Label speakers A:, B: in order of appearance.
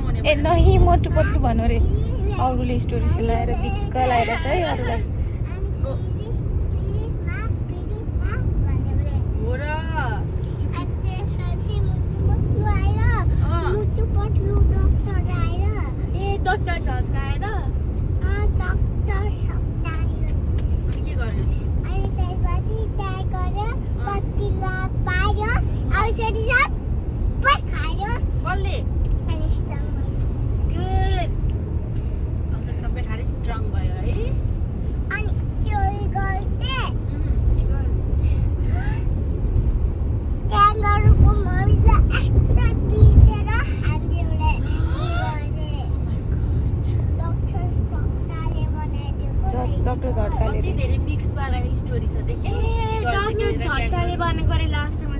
A: ए नहीं मोटु पतलु भन्नु रे अरूले स्टोरी सुनाएर दिक्क लागेको छ है अरूलाई
B: हो र
C: डक्टर झस्काएर
B: अनि के गर्ने कसले गुड औषध सबै खाएर स्ट्रङ भयो है
A: डक्टर झड्काले
B: कति धेरै मिक्स वाला स्टोरी छ देखे
C: झट्काले बनेको अरे लास्टमा